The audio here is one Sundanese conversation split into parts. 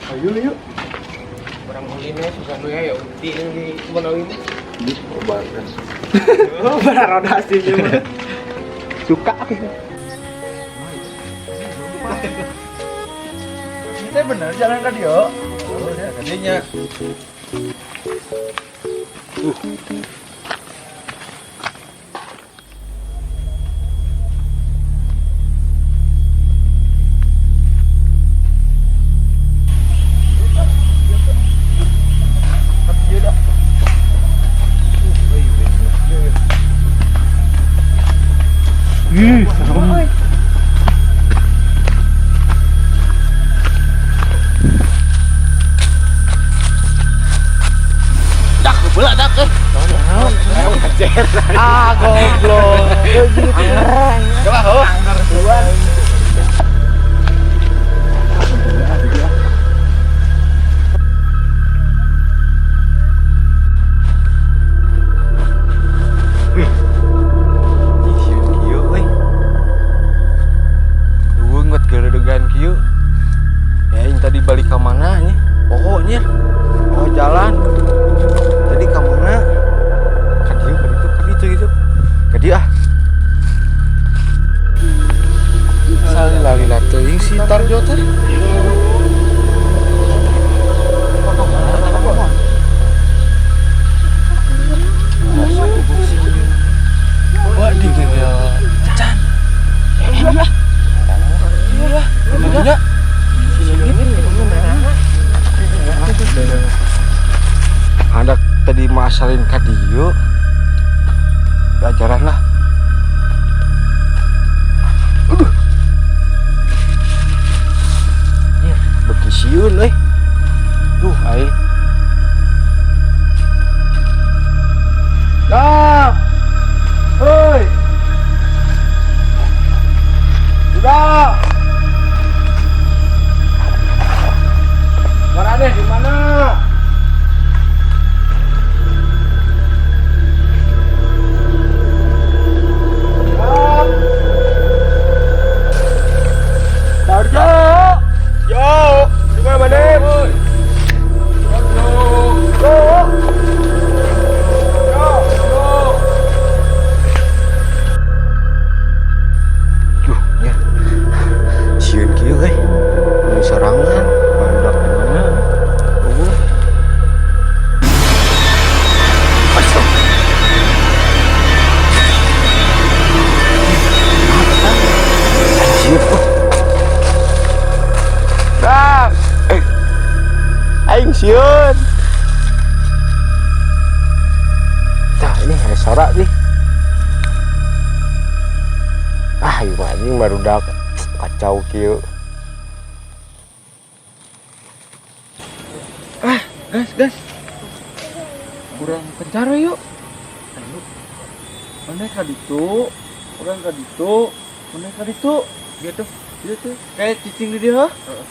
Ayo yuk. Urang ulin we sugan we ya uti di Bonawi mah. Di obat kan. Oh, baroda sih mah. Suka aku. Kita bener jalan ka dieu. Oh, ya kadinya. Ih, serem. Dak beula dak eh. Ah, goblok. Coba ho. Ih, sieun kieu euy. Leuweung buat geredegan kieu. Ya aing tadi balik ka mana nya? Pokoknya oh jalan. Tadi ka mana? Ka dieu, ka ditu, ka ditu gitu. Ka dieu ah. Salila-lila teuing si Tarjo teh. Wah, di can. Iya lah. Ada tadi masalin ka dieu. Pelajaran lah. Aduh. Nyir, beuki sieun euy. Duh, aing. Dah. Hoi. Udah. Marane di mana? Dah. Tarjo. Yo, di mana mana? Tarjo. Yo. Yo, yo. Duh, nya. Sieun kieu euy. Nu sorangan, barudak di mana? Eueuh. Astaga. Anjir. Oh. Dah. Eh. Aing sieun. Tah, ini ada sora nih. Ah, ieu mah anjing barudak kacau kieu. Ah, gas, gas. Kurang kencar we yuk. Ayo. Mana ka ditu? Urang ka ditu. Mana ka ditu? Gitu. Gitu. Kayak cicing di dieu, hah? Heeh.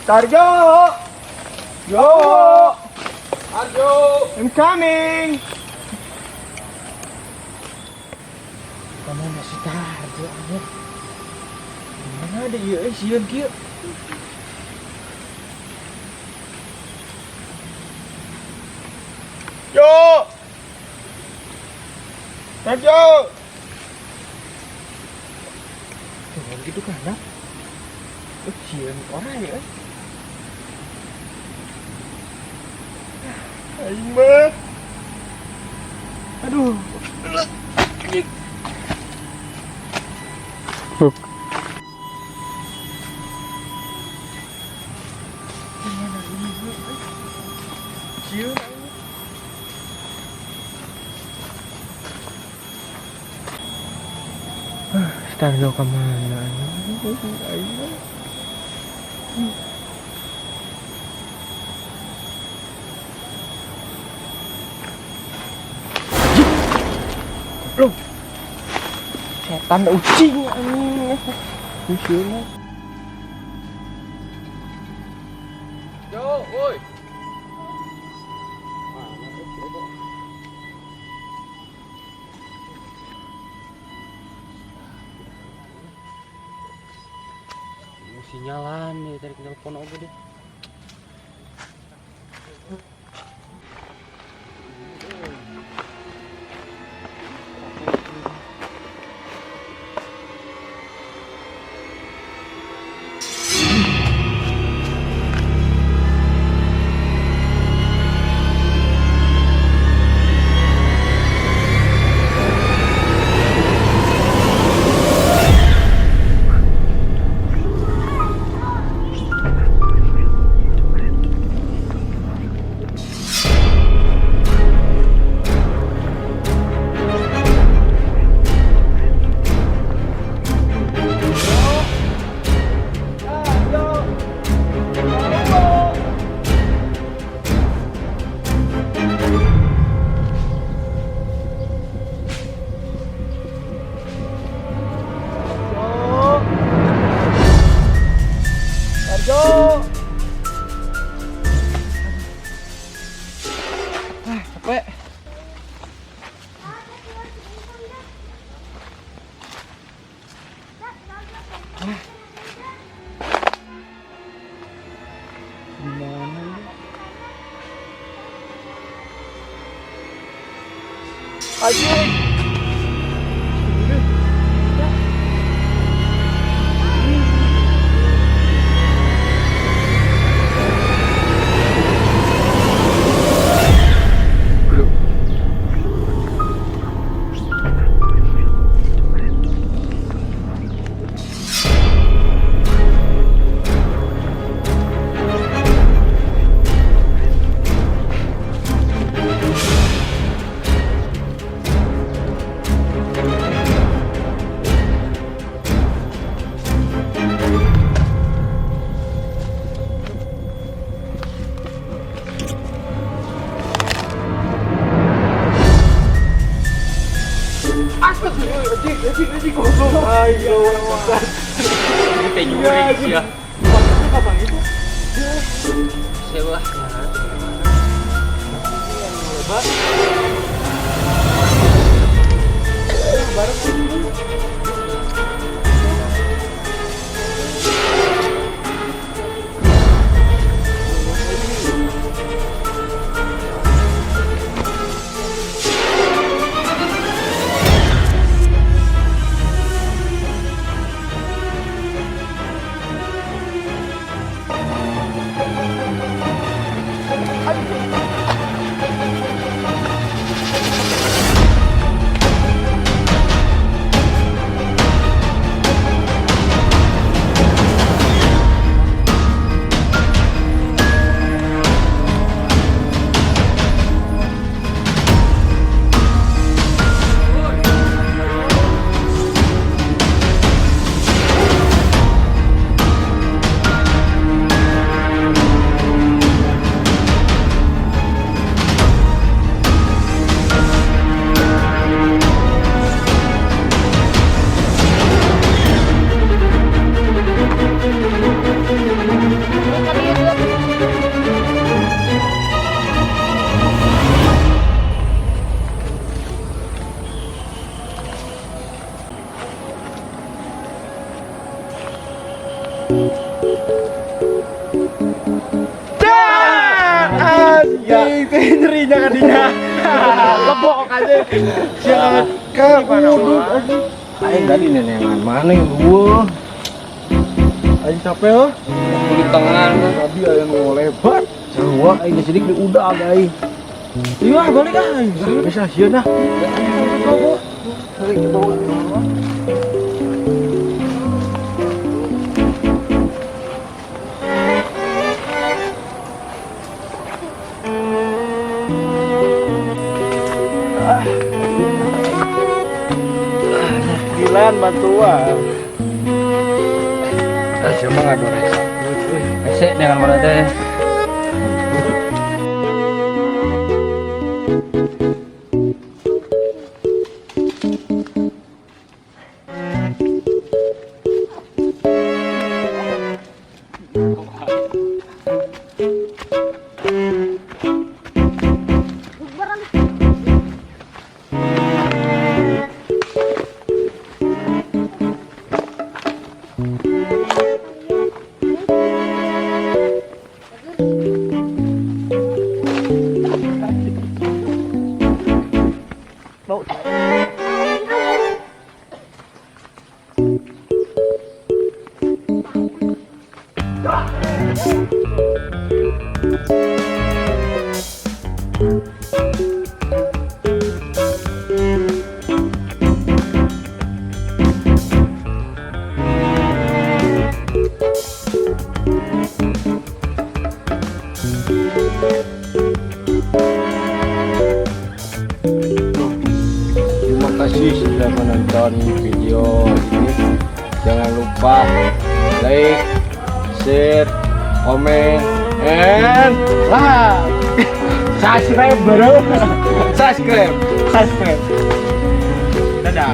Tarjo. Yo. Tarjo. I'm coming. Kamu masih Tarjo anjir. Mana ada ieu euy sieun kieu. Yo. Tarjo. Tuh gitu kan. Eh, sieun orang ya. Aing mah. Aduh. Sieun aing. Ah, Tarjo ke mana? Aing mah. Loh. Setan ucing anjing. Sieun. Yo, woi. Sinyalan nih tarik telepon oge deh. Arjo. Ah, capek. Ah. Gimana ini? Anjing. Anjing, anjing, anjing, goblok. Ayo, Ini teh nyuring sih ya. Kapan itu? Sewa. Anjing, teh nyerinya kan dia. Lebok aja. Siapa ke udut anjing. Aing tadi nenengan mana yang gua? Aing capek oh. Kulit tangan. Tadi aya nu lebat. Sarua aing geus sidik di udah aing. Iya, balik ah. Bisa sieun ah. Gilan bantuan. Ah, siapa ngadores? Hese dengan mana teh? Terima kasih sudah menonton video ini. Jangan lupa like, share, comment, and like. Subscribe, bro. Subscribe. Subscribe. Dadah.